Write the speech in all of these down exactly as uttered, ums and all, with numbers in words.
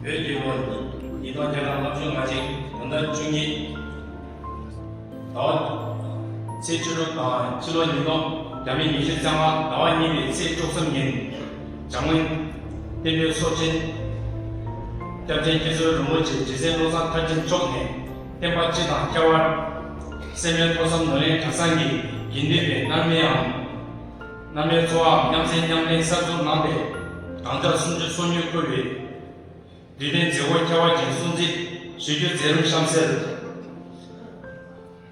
བོད་རྒྱལ་ལོ་ཉིས་སྟོང་བརྒྱ་དང་ལྔ་བཅུ་ང་གཅིག་དགུན་ཟླ་བཅུ་གཉིས། ཟླ་བ་ཚེས་བཅུ་དྲུག་དང་ཕྱི་ལོ་ཉིས་སྟོང་བརྒྱ་མེད་ཉི་ཤུ་རྩ་ལྔ་ཟླ་བ་གཉིས་པའི་ཚེས་བཅུ་གསུམ་ཉིན། འཇམ་མགོན་བསྟན་པའི་སྲོག་ཆེན་སྐྱབས་ཆེན་མཁྱེན་བརྩེ་རིན་པོ་ཆེ་རྗེ་བཙུན་བློ་བཟང་མཐར་ཕྱིན་མཆོག་ནས། བསྟན་པ་སྤྱི་དང་ཁྱད་པར་སེར་སྨད་ཐོས་བསམ་ནོར་གླིང་གྲྭ་ཚང་གི་དགེ་འདུན་པའི་རྣམ་སྨིན་ཨང་། རྣམ་སྨིན་ཚོགས་ཨང་མཉམ་གསན་མཉམ་ལེན་གསར་འཛུགས་གནང་སྟེ། བགྲང་བྱ་སུམ་ཅུ་སོ་གཉིས་འཁོར་བའི་དུས་སྟོན་མཛད་སྒོ་ཁྱད་པར་ཅན་སྲུང་བརྩི་ཞུ་རྒྱུ་མཛད་རིམ་གཤམ་གསལ།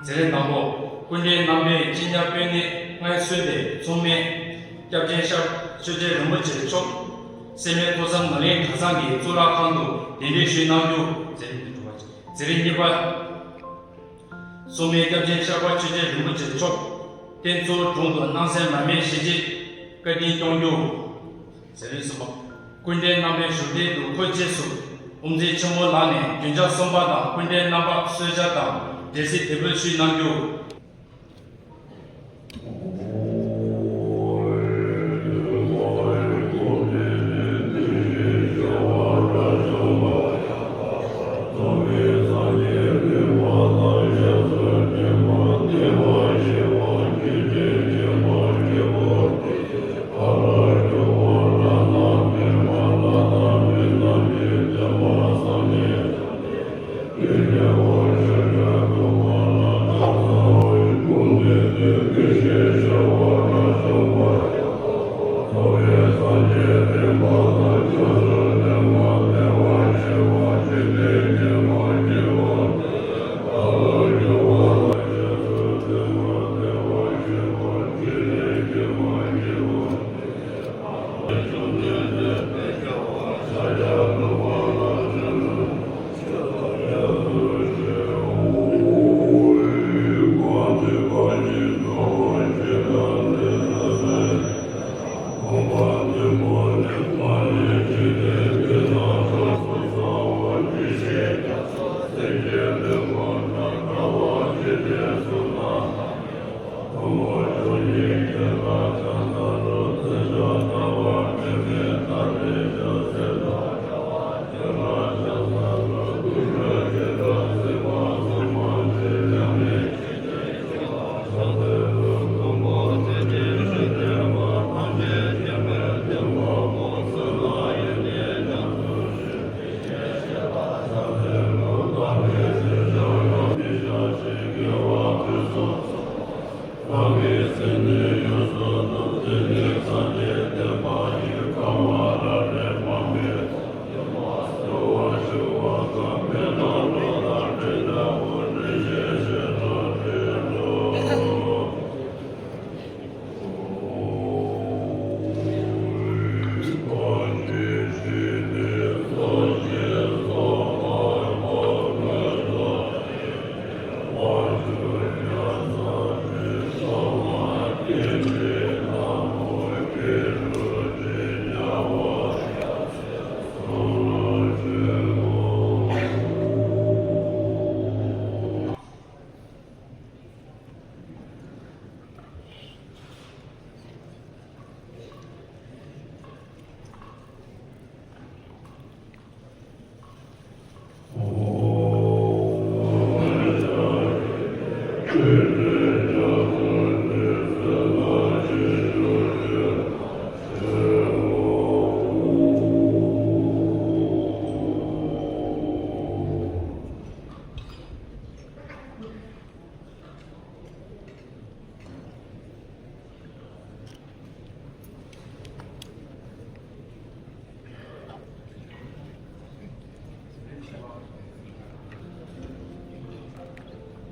མཛད་རིམ་དང་པོ། སྐུ་མགྲོན་རྣམ་པས་སྤྱན་རྒྱ་དཔོན་གནས་ལྔའི་ཚུལ་དུ་མཚུངས་མེད་སྐྱབས་ཆེན་ཤར་ཆོས་རྗེ་རིན་པོ་ཆེ་མཆོག་སེར་སྨད་ཐོས་བསམ་ནོར་གླིང་གྲྭ་ཚང་གི་གཙུག་ལག་ཁང་དུ་གདན་འདྲེན་ཞུས་གནང་རྒྱུ། མཛད་རིམ་གཉིས་པ། སྲུང་མའི་སྐྱབས་ཆེན་ཤར་པ་ཆོས་རྗེ་རིན་པོ་ཆེ་མཆོག་བསྟན་འཛིན་དྲུང་དུ་སྣང་གསལ་མར་མེ་ཞལ་གྱིས་བཀའ་དྲིན་སྐྱོང་རྒྱུ། མཛད་རིམ་གསུམ་པ། སྐུ་མགྲོན་རྣམ་པའི་བཞུགས་གདན་དུ་འཁོད་རྗེས་སུ་དབུ་མཛད་ཆེན་མོ་ལགས་ནས་རྒྱུན་ཆགས་གསུམ་པ་དང་སྐུ་མགྲོན་རྣམ་པར་གསོལ་ཇ་དང་འབྲས་སིལ་དེ་འབུལ་ཞུས་གནང་རྒྱུ།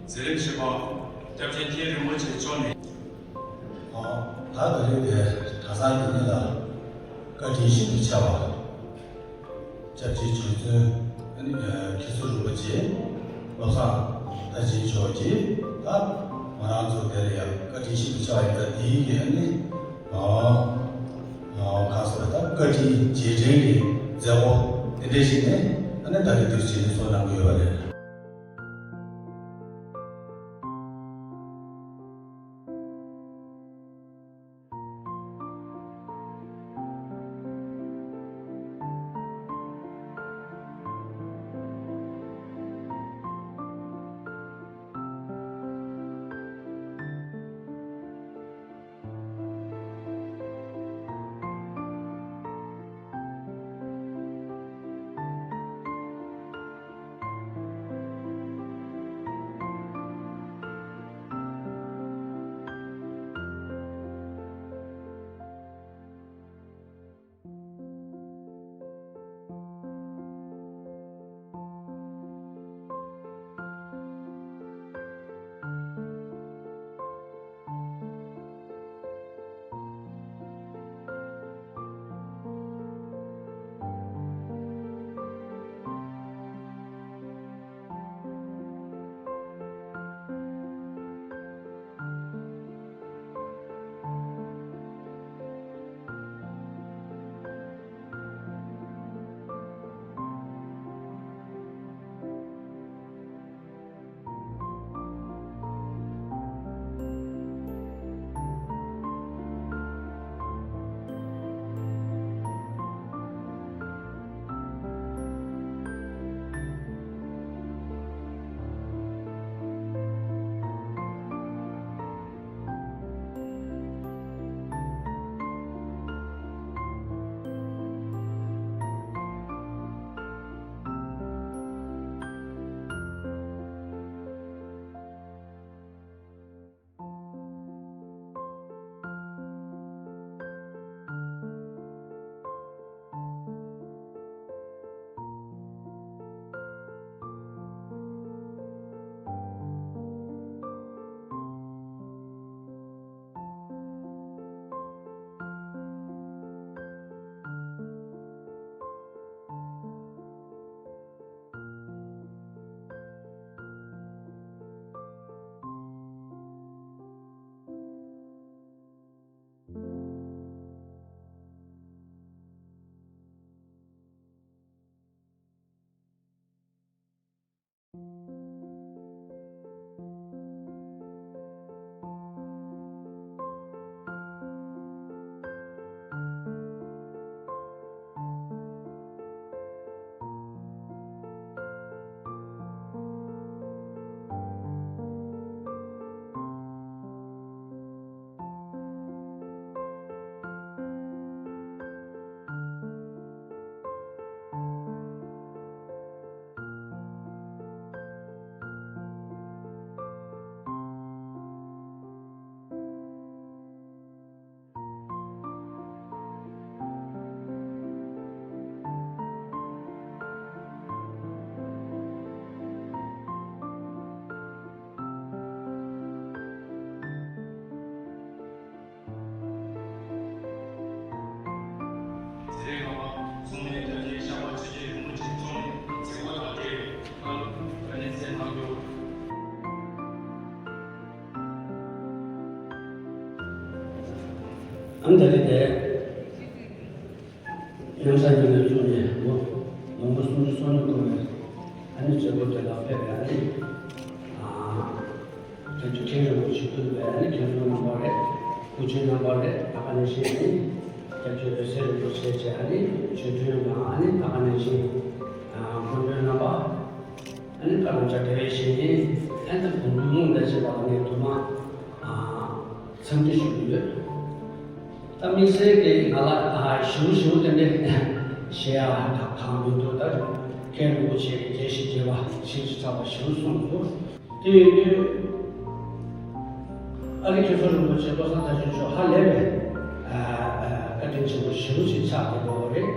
མཛད་རིམ་བཞི་པ། སྐྱབས་ཆེན་མཁན་རིན་པོ་ཆེ་མཆོག་ནས། ཨོ། ད་ད་རེས་དེ་གྲྭ་ཚང་འདི་ཉིད་ལ་བཀའ་དྲིན་ཤིན་ཏུ་ཆེ་བ། སྐྱབས་རྗེ་རྗེ་བཙུན་ཨ་ནི་མཁན་ཟུར་རིན་པོ་ཆེ་བློ་བཟང་མཐར་ཕྱིན་མཆོག་གིས་ད་ང་རང་ཚོ་དེ་ལ་ཡང་བཀའ་དྲིན་ཤིན་ཏུ་ཆེ་བ་ཡིན་ཙང་དེའི་གི་ཨ་ནི་ཨོ་ཨོ་ག་སོ་ད་བཀའ་དྲིན་རྗེས་དྲན་གྱི་མཛད་སྒོ་དེ་འདྲ་ཞིག་ནས་ཨ་ནི་ད་རེས་འདིར་བྱས་ནས་ཚོགས་གནང་གི་ཡོད་པ་རེད། ཨ་ནི་ད་རེས་དེ་མཉམ་ས་ཉིན་ནས་བཙུགས་ནས་ལོ་མང་པོ་སུམ་ཅུ་སོ་གཉིས་འཁོར་བའི་ཨ་ནི་མཛད་སྒོ་དེ་ལ་ཕེབས་པའི་ཨ་ནི་ཨ་དེ་ཚོ་མཁན་རིན་པོ་ཆེ་ཕུལ་བའི་ཨ་ནི་མཁན་ཟུར་རྣམ་པ་རེད། སྐུ་མགྲོན་རྣམ་པ་རེད། ད་ག་ནང་བཞིན་ཨ་ནི་སྐྱབས་རྗེ་འོད་ཟེར་རིན་པོ་ཆེ་བཅས་ཨ་ནི་ཆོས་མཐུན་དང་ཨ་ནི་ད་ག་ནང་བཞིན་ཨ་སྐུ་མགྲོན་རྣམ་པ། ཨ་ནི་བཀའ་དྲིན་ཆེ་དེ་བས་གཞན་ཨ་ནི་དགོངས་འདུས་སྔོན་ལ་བྱས་པ་ནས་དུ་མ་འཚམས་འདྲི་ཞུ་གི་ཡོད། ད་དམིགས་བསལ་གྱི་ང་ལ་ཞིབ་ཞིབ་དེ་འདྲ་བཤད་ཡ་གང་མི་འདུག་ད་མཁན་རིན་པོ་ཆེ་གི་རྒྱས་བཤད་བྱས་པ་ཞིབ་ཅིག་ཚགས་པ་ཞིབ་གསུངས་འདུག་དེ་ཡིན་དུས་ཨ་རི་མཁན་ཟུར་རིན་པོ་ཆེ་བློ་བཟང་ཐར་རྒྱན་མཆོག་ཧ་ལས་པའི་བཀའ་དྲིན་ཆེན་པོ་ཞིབ་ཅིག་ཆགས་བསྡད་ཡོད་རེད།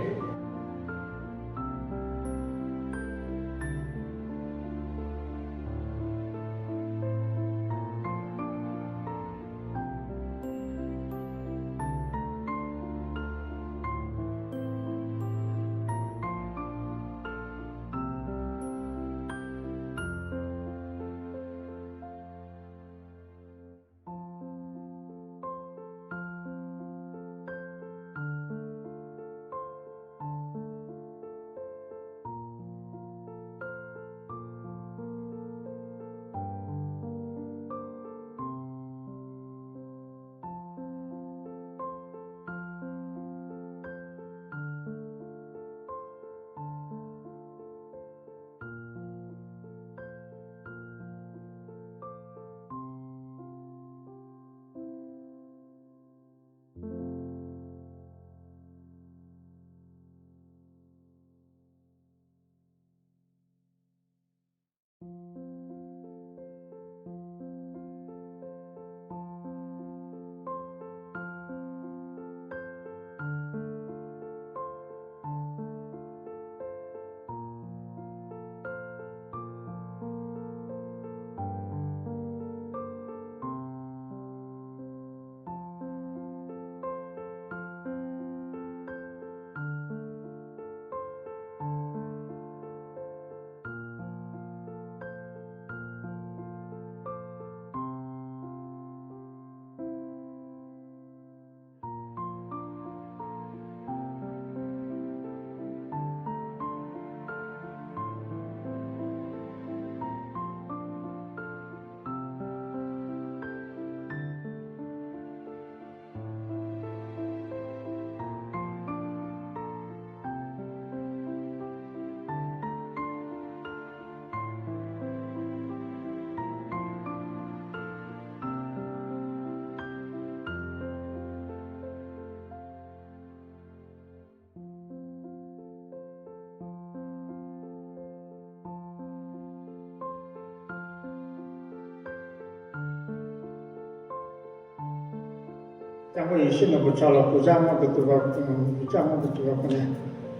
སྐྱབས་མགོན་ཡེ་ཤེས་ནོར་བུ་མཆོག་ལ་གུས་ཕྱག་སྔོན་དུ་བཏུད་པ། གུས་ཕྱག་སྔོན་དུ་བཏུད་པ་ཁོ་ནས་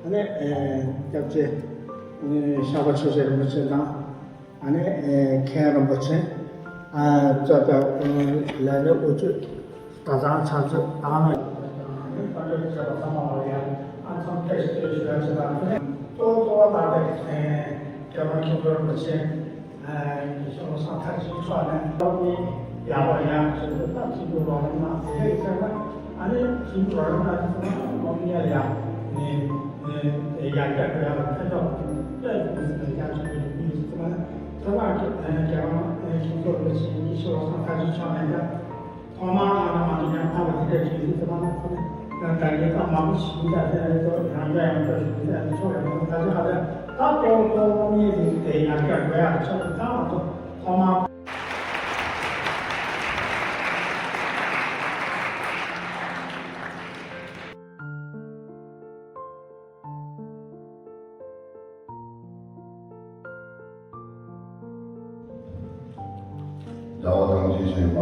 ཨ་ནི་སྐྱབས་རྗེ་ཤར་པ་ཆོས་རྒྱལ་རིན་པོ་ཆེ་དང་། ཨ་ནི་མཁན་རིན་པོ་ཆེ། ཨ་གཙོས་པའི་ལས་སྣེ་དབུ་ཁྲིད་གྲྭ་ཚང་ཕྱག་མཛོད་དང་ལ། དཔལ་འབྱོར་བྱས་པ་ཚང་མ་ལ་ཡང་ཨ་འཚམས་བཀྲ་ཤིས་བདེ་ལེགས་ཞུ་ཡ་ཆེད་དང་། གཙོ་བོ་གཙོ་བོ་ད་ལྟ་རྒྱལ་དབང་མཁན་པོ་རིན་པོ་ཆེ་ཡེ་ཤེས་བློ་བཟང་ཐར་རྒྱན་མཆོག་ནས་སློབ་གཉེར་ཡག་པོ་ཡང་བྱེད་དགོས། ད་ཁྱེད་ཚོ་རོགས་རམ་གནང་དེ་ལས་ཟེར་ན་ཨ་ནི་ཁྱེད་ཚོ་རོགས་རམ་གནང་དེ་ཚོ་སློབ་གཉེར་ཡག་ནས་ཡར་རྒྱས་འགྲོ་ཡག་ལ་ཕན་ཐོགས་དཔེ་མི་སྲིད་པའི་ཡང་ཆེན་པོ་ཡོང་གི་ཡོད་ཟེར་ན། ད་ང་རྒྱལ་དབང་མཁན་པོ་རིན་པོ་ཆེ་ཡེ་ཤེས་བློ་བཟང་ཐར་རྒྱན་མཆོག་ནས་ཀྱང་། ཐོག་མར་ང་རང་མ་གཏོགས་ཡང་ཕ་བ་དེ་འདྲ་ཞིག་ཡིན་ཟེར་བ་ན། ཁོ་ནི་ད་ལྟ་ཡིན་ཙང་མང་པོ་ཞིག་ཡིན་ཙང་དེ་ཚོ་རང་རྒྱ་ཡང་འདྲ་ཞིག་ཡིན་ཙང་ཆོག་ཡང་ད་ཆ་ཧ་ལས་ད་གཙོ་བོ་གཙོ་བོ་སློབ་གཉེར་དེ་དེ་ཡང་བསྐྱར་དགོས་ཡག་ཆེད་དུ་ད་ང་ཚོ་ཐོག་མར། ཟླ་བ་དང་བཅས་ཕྱིན་པ།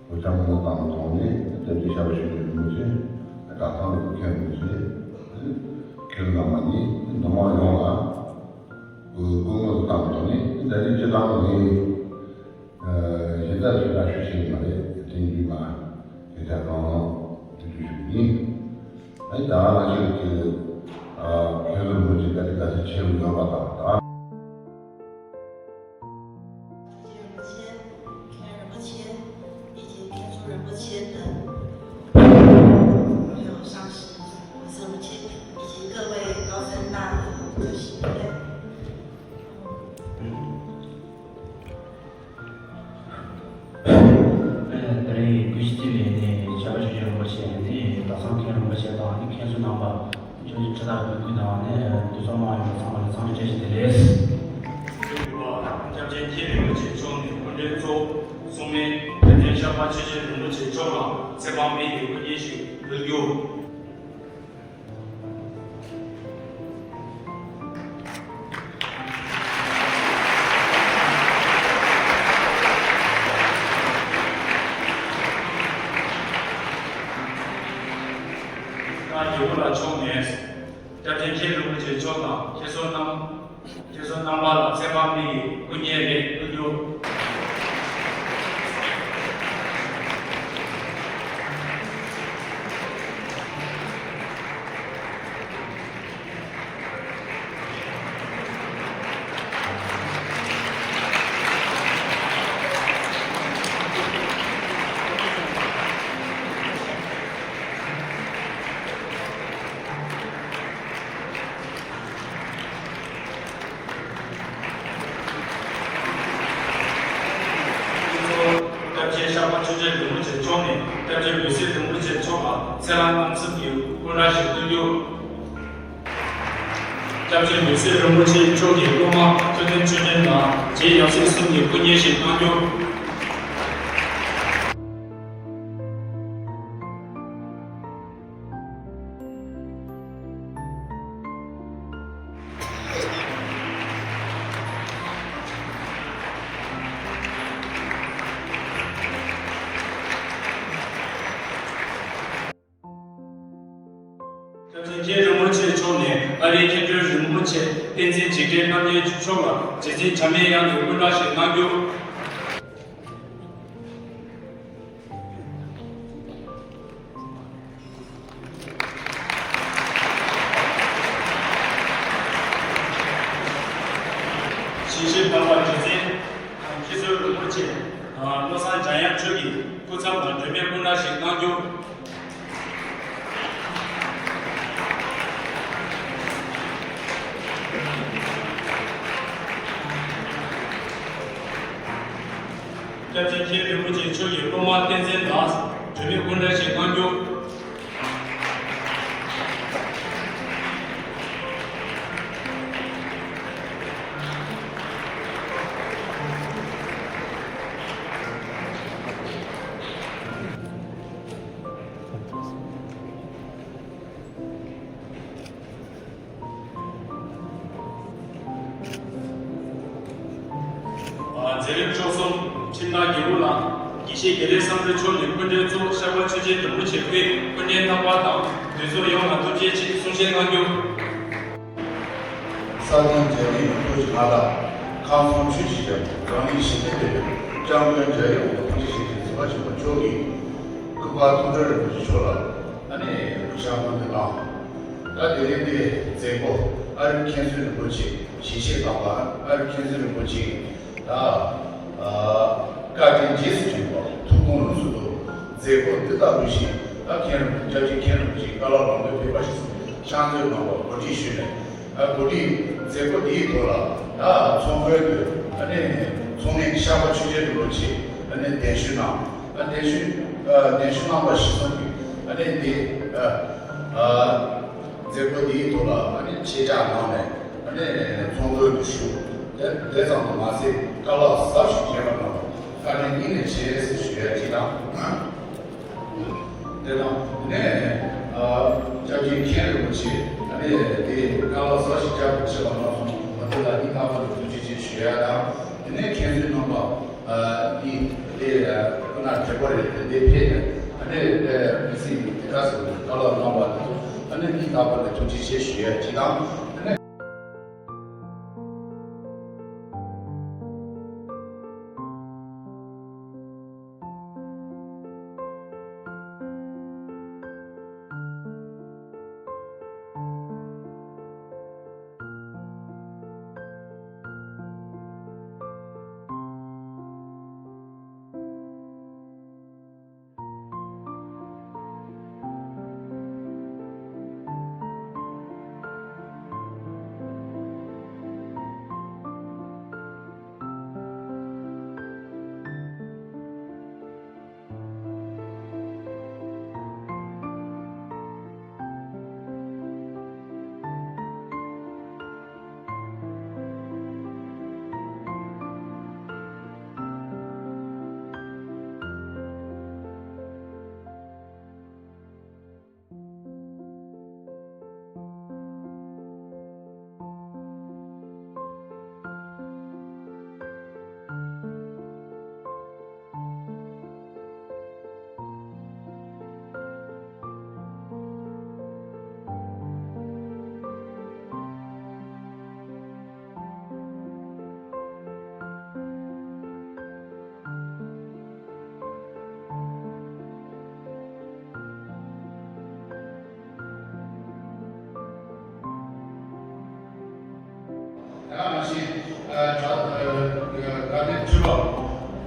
འུ་ཅག་མོ་དང་ཐོག་ནས་བསྟན་པའི་ཞབས་ཞུ་ཡོད་མི་ཚེ་གྲྭ་ཚང་གི་མཁན་མི་ཚེ་ཁྱེད་རྣམ་པ་ནི་མི་མང་ཡོངས་ལ་སྐུ་ངོ་དང་ཐོག་ནས་བསྟན་པའི་སྤྱི་དང་ནི་གཞི་རྩ་ཞིག་ལ་ཞུ་ཞིག་མ་རེད། དེ་འདུས་མ་དེ་ལྟར་གང་རུང་དུས་དུས་ཞུ་ཡིན། ཨ་ནི་ད་ང་ཚོས་ཀྱི་ཁྱོད་ཚོ་མི་ཚེ་ག་དེ་ག་ཚོད་ཆེ་རུ་ཡོད་པ་དང་ད། རིན་པོ་ཆེ། མཁན་རིན་པོ་ཆེ། ཡིད་ཀྱི་མཁན་ཟུར་རིན་པོ་ཆེ་དང་ ད་རེས་དགུ་ཤི་ཏི་ལས་ནས་ཕྱག་ཆོས་རྒྱལ་རིན་པོ་ཆེ་ནས་བདག་སང་མཁན་རིན་པོ་ཆེ་དང་ནི་མཁན་ཟུར་རྣམ་པ། ཆོས་རྒྱལ་ཁྲི་བདག་གི་སྐུ་དང་ནས་འདུས་ཚོགས་མང་ཡོངས་ཚང་མ་ལ་འཚམས་འདྲི་བཀྲ་ཤིས་བདེ་ལེགས། སྐྱབས་རྗེ་མཁན་རིན་པོ་ཆེ་མཆོག་ནས་སྐུ་མགྲོན་གཙོ་བོ་གསུང་མི་སྐྱབས་རྗེ་ཤར་པ་ཆོས་རྒྱལ་རིན་པོ་ཆེ་མཆོག་ལ་ཚེ་དཔག་མེད་ཀྱི་སྐུ་བརྙན་ཞིག་ཕུལ་རྒྱུ། ད་རྒྱལ་པོ་ལ་མཆོག་ནས། སྐྱབས་རྗེ་མཁན་རིན་པོ་ཆེ་མཆོག་དང་མཁན་ཟུར་རྣམ། མཁན་ཟུར་རྣམ་པ་ལ་ཚེ་དཔག་མེད་ཀྱི་སྐུ་བརྙན་རེ་ཕུལ་རྒྱུ། སྐྱབས་རྗེ་ཤར་པ་ཆོས་རྒྱལ་རིན་པོ་ཆེ་མཆོག་ནས་སྐྱབས་རྗེ་འོད་ཟེར་རིན་པོ་ཆེ་མཆོག་ལ་ཚེ་རིང་རྣམ་གསུམ་གྱི་སྐུ་འདྲ་ཞིག་ཕུལ་རྒྱུ། སྐྱབས་རྗེ་འོད་ཟེར་རིན་པོ་ཆེ་མཆོག་གི་སློབ་མ་ཐུབ་བསྟན་ཆོས་སྒྲོན་དང་རྗེ་ཡབ་སྲས་གསུམ་གྱི་སྐུ་བརྙན་ཞིག་གནང་རྒྱུ། སྐྱབས་རྗེ་མཁན་རིན་པོ་ཆེ་མཆོག་ནས་ཨ་རིའི་མཁན་སྤྲུལ་རིན་པོ་ཆེ་བསྟན་འཛིན་འཇིགས་བྲལ་རྣམ་རྒྱལ་མཆོག་ལ་རྗེ་བཙུན་འཇམ་དབྱངས་དབྱངས་ཀྱི་སྐུ་འདྲ་ཞིག་གནང་རྒྱུ། ཞིང་གཤེགས་དམ་པ་རྗེ་བཙུན་མཁན་ཟུར་རིན་པོ་ཆེ་བློ་བཟང་འཇམ་དབྱངས་མཆོག་གི་སྐུ་མཚམས་ལ་སྒྲོལ་མའི་སྐུ་འདྲ་ཞིག་གནང་རྒྱུ། སྐྱབས་རྗེ་མཁན་རིན་པོ་ཆེ་མཆོག་གི་སློབ་མ་བསྟན་འཛིན་ལགས་སྒྲོལ་མའི་སྐུ་འདྲ་ཞིག་གནང་རྒྱུ། མཛད་རིམ་བཅུ་གསུམ་ཁྲིམས་བདག་རྒྱལ་པོ་ལགས་དགེ་བཤེས་དགེ་ལེགས་བསམ་གྲུབ་མཆོག་ནས་སྐུ་མགྲོན་གཙོ་བོ་ཤར་པ་ཆོས་རྒྱལ་རིན་པོ་ཆེ་ཕུད་སྐུ་མགྲོན་རྣམ་པ་དང་འདུས་ཚོགས་ཡོངས་ལ་ཐུགས་རྗེ་ཆེ་གསུང་བཤད་གནང་རྒྱུ། ས་སྟེང་འཇའ་རིས་ཡོངས་རྫོགས་ཀྱི་ལྷ་ལ། ཁམས་གསུམ་ཆོས་ཀྱི་རྒྱལ་པོ་རང་ཉིད་ཞི་བདེ་སྟེར་བའི་སྐྱབས་མགོན་རྒྱལ་བའི་དབང་པོ་ཐུགས་རྗེ་ཆེན་ཞིང་འཛིན་པ་ཆེན་པོ་མཆོག་གིས་སྐུ་པར་ཐུགས་སྒྲུབ་རིན་པོ་ཆེ་མཆོག་ལ་ཨ་ནི་གུས་ཕྱག་སྔོན་དུ་བླངས། ད་དེ་རིང་འདི་མཛད་སྒོ་ཨ་རིའི་མཁན་ཟུར་རིན་པོ་ཆེ་ཞིང་གཤེགས་དམ་པ་ཨ་རིའི་མཁན་ཟུར་རིན་པོ་ཆེ་ད་ཨ་བཀའ་དྲིན་རྗེས་སུ་དྲན་པ་ཐུགས་དགོངས་ལུགས་སྲོལ་དུ་མཛད་སྒོ་འདི་ལྟ་བུ་ཞིག་ད་མཁན་རིན་པོ་ཆེ་སྐྱབས་རྗེ་མཁན་རིན་པོ་ཆེ་བཀའ་སློབ་ལམ་སྟོན་ཕེབས་པ་ཞིག་གསུངས་ཕྱག་མཛོད་གནང་བ་གོ་སྒྲིག་ཞུས་ནས། ཨ་གོ་སྒྲིག་མཛད་སྒོ་འདིའི་ཐོག་ལ་ད་ཚོགས་མགོན་དུ་ཨ་ནི་ཚོགས་གླིང་ཤར་པ་ཆོས་རྒྱལ་རིན་པོ་ཆེ་ཨ་ནི་གདན་ཞུ་གནང་། ཨ་གདན་ཞུ་ཨ་གདན་ཞུ་གནང་བ་གཞིར་བཟུང་གིས་ཨ་ནི་འདི་ཨ་ཨ་མཛད་སྒོ་འདིའི་ཐོག་ལ་ཨ་ནི་ཆེད་བཅར་གནང་ནས་ཨ་ནི་ཚོགས་མགོན་དུ་ཞུགས། དེ་དེ་ཙམ་དུ་མ་ཟད་བཀའ་སློབ་ཟབ་ཞིང་རྒྱས་པ་གནང་བར་བཀའ་དྲིན་སྙིང་ནས་ཆེ་ཟེར་ཞུ་ཡ་གཅིག་དང་། དེ་དང་དེ་ནས་ཨ་སྐྱབས་རྗེ་མཁན་རིན་པོ་ཆེ་ཨ་ནི་དེ་བཀའ་སློབ་ཟབ་ཞིང་རྒྱས་པར་བྱས་པ་གནང་སོང་། ང་ཚོ་ལ་སྙིང་ཐག་པ་ནས་ཐུགས་རྗེ་ཆེ་ཞུ་ཡ་དང་། དེ་ནས་མཁན་ཟུར་རྣམ་པ་ཨ་ནི་དེ་ཨ་སྐུ་ན་བགྲེས་པོ་རེད། དེ་འདས་ཕེབས་ནས་ཨ་ནི་དེ་མི་སྲིད་ཀྱི་དེ་ག་ཟེར་བཀའ་སློབ་གནང་བ་དེ་ཚོ་ཨ་ནི་སྙིང་ཐག་པ་ནས་ཐུགས་རྗེ་ཆེ་ཞུ་ཡ་གཅིག་དང་། དེ་ནས།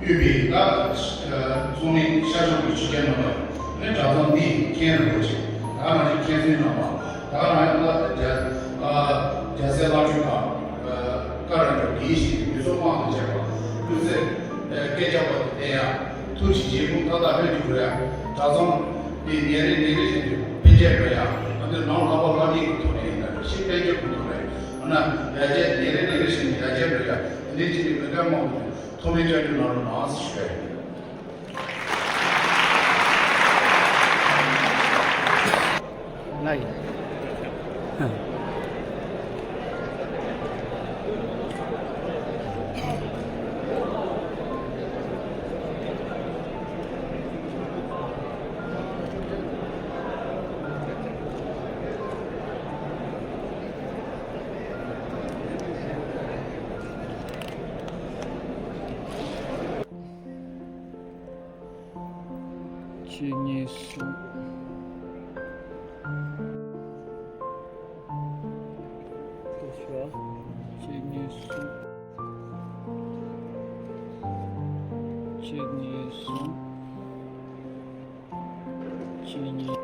དབུས་པའི་ད་ཚོགས་མི་ཤར་ཕྱོགས་ཀྱི་ཆོས་རྒྱལ་རྣམ་པ་ནི་གྲྭ་ཚང་འདིའི་མཁན་རིན་པོ་ཆེ། ད་ག་ནང་བཞིན་མཁན་ཟུར་རྣམ་པ། ད་ག་ནང་བཞིན་ལ་རྒྱལ་རྒྱལ་སྲས་བླ་སྤྲུལ་དང་། བཀའ་རབ་འབྱོར་དགེ་བཤེས་མི་ཚོགས་དམངས་དང་བཅས་པ། སྐུ་ཚེ་སྐད་རྒྱག་པ་དང་བསྟན་ཡག་ཐུགས་ཀྱི་རྗེ་བོ་མཐའ་དག་ལྷུན་གྱིས་གྲུབ་ཡག་གྲྭ་ཚང་འདི་ཉིན་རེ་ཉིན་རེ་བཞིན་དུ་འཕེལ་རྒྱས་འགྲོ་ཡག་ཨ་ནི་ནང་ལྷག་པ་ལྷག་གཉིས་ཀྱི་ཐོག་ནས་ཡིན་ན་རེ། ཕྱི་དཔལ་འབྱོར་གྱི་ཐོག་ནས་ཡིན་ན་ཡར་རྒྱས། ཉིན་རེ་ཉིན་རེ་བཞིན་ཡར་རྒྱས་འགྲོ་ཡག་དེ་འདྲའི་ཅིག་གི་མི་དགའ་མང་པོ་ཐོག་མའི་བཅར་འདྲི་གནང་རོགས་གནང་ཞུ་ཡ་ཡིན། ང་ཡིན། གཅིག་གཉིས་གསུམ། ཤོག་གཅིག་གཉིས་གསུམ། གཅིག་གཉིས་གསུམ། གཅིག་གཉིས།